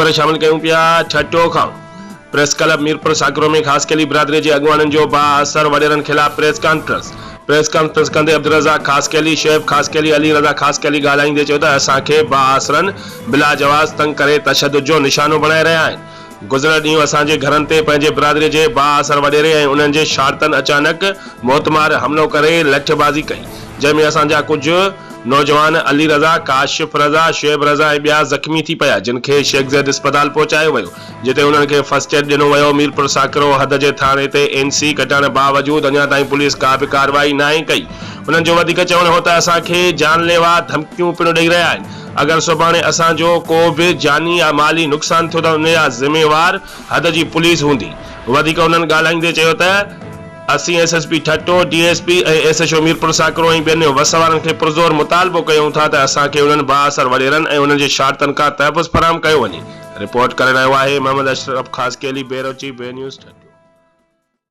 خبر شامل ڪيون پيا ٺٽو کان پريس ڪلب ميرپور ساڪرو ۾ خاصخيلي برادري جي اڳواڻن جو بااثر وڏيرن خلاف پريس ڪانفرنس پريس ڪانفرنس ڪندي عبدالرزاق خاصخيلي، شعيب خاصخيلي، علي رضا خاصخيلي ڳالهائيندي چيو ته اسان کي بااثرن بلاجواز تنگ ڪري تشدد جو نشانو بڻائي رهيا آهن گذريل ڏينهن اسان جي گهرن تي پنهنجي برادري جي بااثر وڏيري ۽ انهن جي شارتن اچانڪ موتمار حملو ڪري لٺبازي ڪئي جنهن ۾ اسان جا ڪجهه نوجوان علي رضا، ڪاشف رضا، شعيب رضا ۽ ٻيا زخمي ٿي پيا جن کي شيخ زيد اسپتال پهچايو ويو جتي انهن کي فرسٽ ايڊ ڏنو ويو ميرپور ساڪرو حد جي ٿاڻي تي اين سي ڪٽائڻ باوجود اڃا تائين پوليس ڪا به ڪارروائي ناهي ڪئي انهن جو وڌيڪ چوڻ هو ته اسان کي جان ليوا ڌمڪيون پڻ ڏئي رهيا آهن اگر سڀاڻي اسان جو ڪو به جاني يا مالي نقصان ٿيو ته ان جا ذميوار حد جي پوليس هوندي. وڌيڪ انهن ڳالهائيندي چيو ته اسين S S P Thatta, D S P ۽ S H O Mirpur Sakro ۽ ٻين وس وارن کي پرزور مطالبو ڪيون ٿا ته اسان کي انهن بااثر وڏيرن ۽ انهن جي شارتن کان تحفظ فراهم ڪيو وڃي. رپورٽ ڪري رهيو آهي Muhammad Ashraf Khaskheli, bureau chief, B news Thatta.